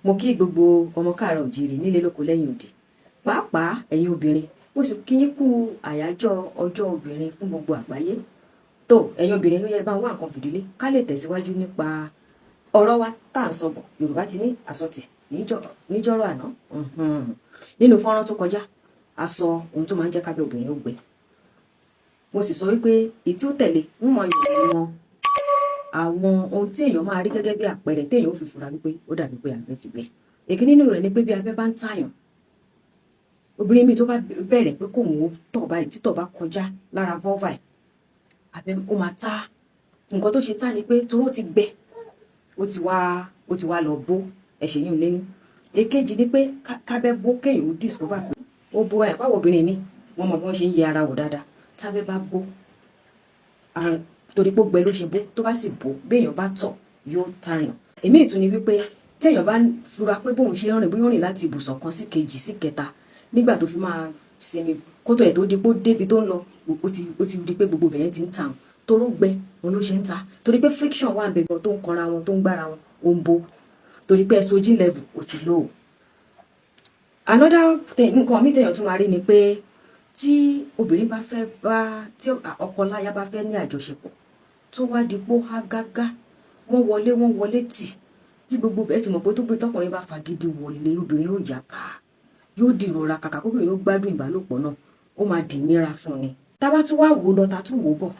Mo kí gbogbo ọmọ káàárọ̀ òjíire nílé, lóko, lẹ́yìn òdì, pàápàá ẹ̀yin obìnrin. Mo sì kí yín kú àyájọ́ ọjọ́ obìnrin fún gbogbo àgbáyé. Tó ẹ̀yin obìnrin, ló yẹ bá wá nǹkan fìdílé ká lè tẹ̀síwájú nípa ọ̀rọ̀ wa tá à ń sọ bọ̀. Yorùbá ti ní àsọtì níjọ́rọ̀ àná. Nínú fọ́nrán tó kọjá, a sọ ohun tó máa ń jẹ́ kábẹ́ obìnrin ó gbẹ. Mo sì sọ wípé èyí tí ó tẹ̀lé ń mọ ìròyìn wọn, àwọn ohun tí èèyàn máa rí gẹ́gẹ́ bí àpẹẹrẹ téèyàn ó fi fura wípé ó dàbí pé abẹ́ ti gbẹ. Èkíní nínú rẹ̀ ni pé bí abẹ́ bá ń tàyàn, obìnrin mi tó bá bẹ̀rẹ̀ pé kóun ó tọ̀ báyìí, títọ̀ bá kọjá lára vulva ẹ̀, abẹ́ ó máa tá. Nǹkan tó ṣe tá ni pé toró ti gbẹ, ó ti wá lọ bó ẹ̀ṣẹ̀ yìí lé ní. Èkejì ni pé kábẹ́ bó, kéèyàn ó discover pé ó bó ẹ̀. Báwo obìnrin mi, wọ́n mọ bí wọ́n ṣe ń yẹ ara wò dáadáa. Tábẹ́ bá bó torí pé ó gbẹ ló ṣe bó, tó bá sì bó, béèyàn bá tọ̀, yóò tàyàn. Èmi ìtún ni wípé téèyàn bá fura pé bóun ṣe ń rìn, bóyá ó rìn láti ibùsọ̀ kan sí kejì sí kẹta, nígbà tó fi máa sinmi kótó ẹ̀ tó di pé ó débi tó ń lọ, ó ti di pé gbogbo bẹ̀yẹn ti ń tàn, toró gbẹ òun ló ṣe ń ta, torí pé friction wà ń bẹ tó ń kanra wọn, tó ń gbára wọn, ó ń bó, torí pé estrogen level ò ti low. Another thing, nǹkan míì téèyàn tún máa rí ni pé tí obìnrin bá fẹ́ bá tí ọkọ láya bá fẹ́ ní àjọṣepọ̀, tó wá di pó há gágá, wọ́n wọlé, wọ́n wọlé tì, tí gbogbo ẹ̀ ti mọ̀ pé tó bí tọkùnrin bá fagídí wọlé, obìnrin yóò yà ká, yóò di ìrora. Kàkà kóbìnrin yóò gbádùn ìbálòpọ̀ náà, ó máa dì nira fún ni. Tá bá tún wá wò lọ, ta tún wò bọ̀,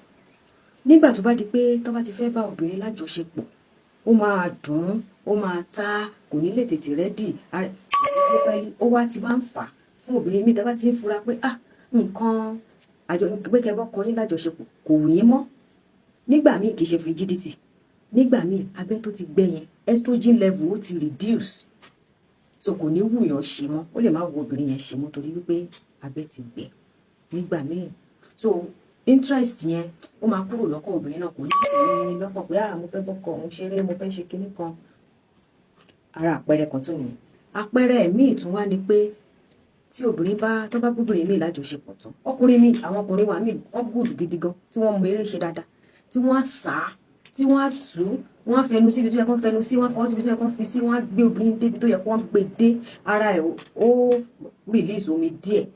nígbà tó bá di pé tó bá ti fẹ́ bá obìnrin lájọṣepọ̀, ó máa dùn ún, ó máa ta, kò ní lè tètè ready. Ó wá ti máa ń fà á fún obìnrin mi. Tá bá ti ń fura pé, ah, nǹkan àjọ pé kẹ́ bọ́kọ yín lájọṣepọ̀ kò wù yín mọ́ nígbà míì, kì í ṣe frigidity. Nígbà míì, abẹ́ tó ti gbẹ yẹn, estrogen level ó ti reduce, so kò ní wùyàn ṣe mọ́. Ó lè má wo obìnrin yẹn ṣe mọ́ torí wípé abẹ́ ti gbẹ nígbà míì. So interest yẹn, ó máa kúrò lọ́kàn obìnrin náà. Kò ní ní lọ́kàn pé, ah, mo fẹ́ bọ́kọ òun ṣeré, mo fẹ́ ṣe kinní kan. Ara àpẹẹrẹ kan tún nìyẹn. Àpẹẹrẹ míì tún wá ni pé tí obìnrin bá tó bá bóbìnrin míì lájọṣepọ̀ tán, ọkùnrin míì, àwọn ọkùnrin wa míì, wọ́n good gidi gan, tí wọ́n mọ eré ṣe dáadáa, tí wọ́n á sá, tí wọ́n á tù ú, wọ́n á fẹnu síbi tó yẹ kó fẹnu sí, wọ́n á fọwọ́ síbi tó yẹ kó fi sí, wọ́n á gbé obìnrin débi tó yẹ kó gbé dé. Ara ẹ̀ ó release omi díẹ̀,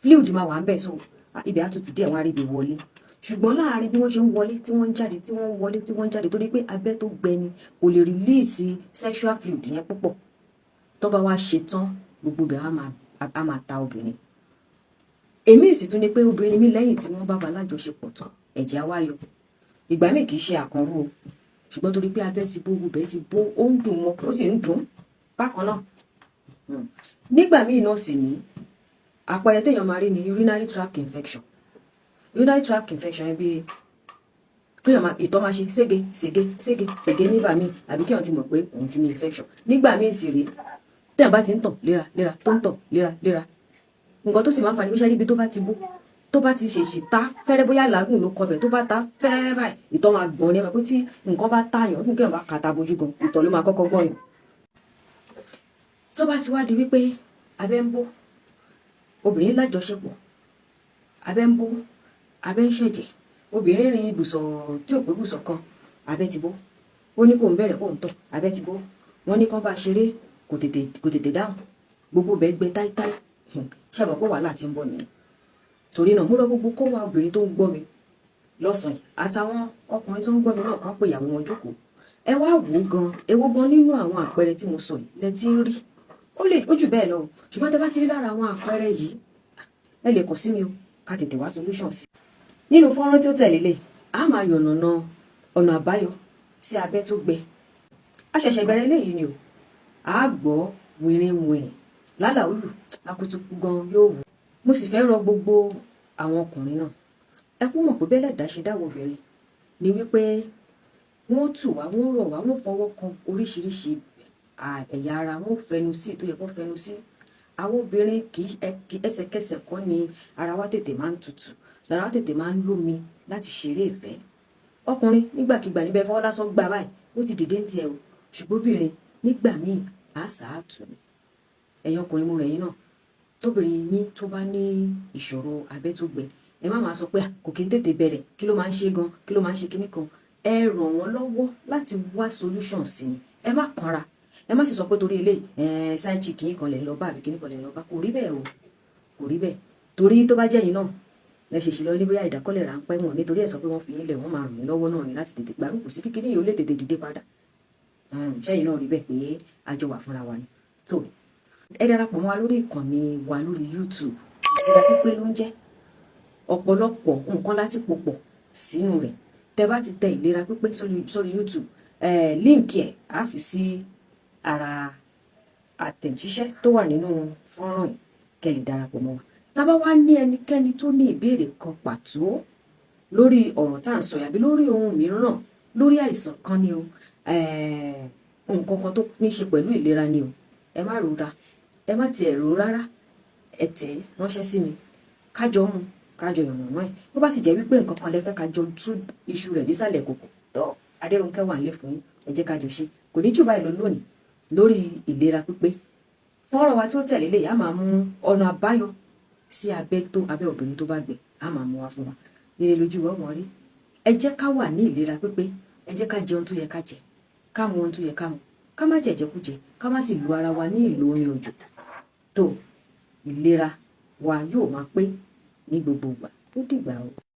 fluid máa wà ń bẹ̀, so ibẹ̀ á tutù díẹ̀, wọ́n á rí ibi wọlé. Ṣùgbọ́n láàárín bí wọ́n ṣe ń wọlé, tí wọ́n ń jáde, tí wọ́n ń wọlé, tí wọ́n ń jáde, torí pé abẹ́ tó gbẹ ni, kò lè release sexual fluid yẹn púpọ̀. Tó bá wá ṣe tán, gbogbo ibẹ̀ á máa ta obìnrin. Èmi sì tún ni pé obìnrin mi, lẹ́yìn tí wọ́n bá bá lájọṣepọ̀ tán, ẹ̀jẹ̀ á wá yọ. Ìgbà míì, kì í ṣe àkànrú o, ṣùgbọ́n torí pé abẹ́ ti bó, gbogbo ẹ̀ ti bó, ó ń dùn wọn, ó sì ń dùn bákan náà. Nígbà míì náà sì ní, àpẹẹrẹ téèyàn máa rí ni urinary tract infection. Urinary tract infection yẹn, bíi kéèyàn máa ìtọ̀ máa ṣe sége sége sége sége nígbà míì, àbí kéèyàn ti mọ̀ pé òun ti ní infection. Nígbà míì sì rèé, téèyàn bá ti ń tọ̀ léra léra, tó ń tọ̀ léra léra, nǹkan tó sì máa ń fa ni bí sẹ́rí ibi tó bá ti bó, tó bá ti ṣèṣì ta fẹ́rẹ́, bóyá làágùn ló kọbẹ̀, tó bá ta fẹ́rẹ́ báyìí, ìtọ̀ máa gbọ̀n ní. Ẹ mọ̀ pé tí nǹkan bá tààyàn fún kéèyàn bá kàtà bojú gan, ìtọ̀ ló máa kọ́kọ́ gbọ̀yàn. Tó bá ti wá di wípé abẹ́ ń bó, obìnrin lájọṣepọ̀, abẹ́ ń bó, abẹ́ ń ṣẹ̀jẹ̀, obìnrin rin ibùsọ̀ tí ò pé ibùsọ̀ kan, abẹ́ ti bó, ó ní kó ń bẹ̀rẹ̀ kó ń tọ̀, abẹ́ ti bó, wọ́n ní kán bá ṣeré, kò tètè dáhùn, gbogbo bẹ́ẹ̀ gbẹ táítáí, ṣe mọ̀ pé wàhálà ti ń bọ̀ nìyẹn. Torí náà, mo rọ gbogbo kó wá obìnrin tó ń gbọ́ mi lọ́sàn-án yìí, àtàwọn ọkùnrin tó ń gbọ́ mi náà, kàn pé ìyàwó wọn jókòó. Ẹ wá wò ó gan, èwo gan nínú àwọn àpẹẹrẹ tí mo sọ yìí lẹ ti ń rí? Ó lè ó jù bẹ́ẹ̀ lọ, ṣùgbọ́n tẹ bá ti rí lára àwọn àpẹẹrẹ yìí, ẹ lè kàn sí mi o, ká tètè wá solution sí. Nínú fọ́nrán tí ó tẹ̀lé lè a máa yànnàná ọ̀nà àbáyọ sí abẹ́ tó gbẹ. A ṣẹ̀ṣẹ̀ bẹ̀rẹ̀ eléyìí ni o. A gbọ́ wìrìwìrì lálàólù akutuku gan yóò wù. Mo sì fẹ́ rọ gbogbo àwọn ọkùnrin náà. Ẹ kú mọ̀ pé bẹ́lẹ̀ dá ṣe dáwọ́ obìnrin ni wípé wọ́n tù wá, wọ́n rọ̀ wá, wọ́n fọwọ́ kan oríṣiríṣi ẹ̀yà ara, wọ́n fẹnu sí tó yẹ kó fẹnu sí. Àwọn obìnrin kì í ẹsẹ̀kẹsẹ̀ kọ́ ni ara wa tètè máa ń tutù, lára wa tètè máa ń lómi láti ṣeré ìfẹ́. Ọkùnrin, nígbàkigbà níbẹ̀ fọwọ́ lásán gbà báyìí, ó ti dìde ń tiẹ̀ o. Ṣùgbọ́n obìnrin, nígbà míì, á sàátù ni. Ẹ̀yin ọkùnrin, mo rẹ̀ yín náà, tóbìnrin yín tó bá ní ìṣòro abẹ́ tó gbẹ, ẹ má máa sọ pé kò kí ń tètè bẹ̀rẹ̀, kí ló máa ń ṣe gan, kí ló máa ń ṣe kíní kan. Ẹ ràn wọ́n lọ́wọ́ láti wá solution sí ni. Ẹ má kanra. Ẹ má sì sọ pé torí eléyìí side chick yín kan lẹ̀ ń lọ bá àbí kíní kan lẹ̀ ń lọ bá. Kò rí bẹ́ẹ̀ o, kò rí bẹ́ẹ̀. Torí tó bá jẹ́ yín náà lẹ ṣèṣì lọ ní bóyá ìdákọ́lẹ̀ ráńpẹ́ wọn, nítorí ẹ̀ sọ pé wọ́n fi yín lẹ̀, wọ́n máa ràn yín lọ́wọ́ náà ni láti tètè gbárùkù sí kíkíní yìí, ó lè tètè dìde padà. Ṣẹ́yìn náà rí bẹ́ẹ̀ pé a jọ wà fúnra wa ni. Tó ẹ darapọ̀ mọ́ wa lórí ìkànnì wa lórí YouTube, Ìlera Pípé ló ń jẹ́. Ọ̀pọ̀lọpọ̀ nǹkan láti pò pọ̀ sínú rẹ̀. Tẹ bá ti tẹ Ìlera Pípé sórí YouTube, link ẹ̀ á fi sí ara àtẹ̀jíṣẹ́ tó wà nínú fọ́nrán yìí, kẹ́ lè darapọ̀ mọ́ wa. Tá bá wá ní ẹnikẹ́ni tó ní ìbéèrè kan pàtó lórí ọ̀rọ̀ tá à ń sọ yàbí lórí ohun mìíràn, lórí àìsàn kan ni o, nǹkan kan tó ní ṣe pẹ̀lú ìlera ni o, ẹ má rora, ẹ má tiẹ̀ rò rárá, ẹ tẹ̀ ẹ́ ránṣẹ́ sí mi, kájọ mú, kájọ yànnàná ẹ̀. Bó bá sì jẹ́ wípé nǹkan kan lẹ fẹ́ kájọ tú iṣu rẹ̀ dísàlẹ̀ kòkò tó, Adérónkẹ́ wà nílé fún yín. Ẹ jẹ́ kájọ ṣe. Kò ní jù báyìí lọ lónìí lórí Ìlera Pípé. Fọ́nrán wa tí ó tẹ̀lé lè á máa mú ọ̀nà àbáyọ sí abẹ́ tó abẹ́ obìnrin tó bá gbẹ, á máa mú wá fún wa. Ire lójú wa mọ̀ rí. Ẹ jẹ́ ká wà ní ìlera pípé. Ẹ jẹ́ ká jẹ ohun tó yẹ ká jẹ, ká mu ohun tó yẹ ká mu, ká má jẹ̀jẹ̀kújẹ, ká má sì lu ara wa ní ìlò omi òjò tó. Ìlera wa yóò máa pé ní gbogbo ìgbà. Ó dìgbà o.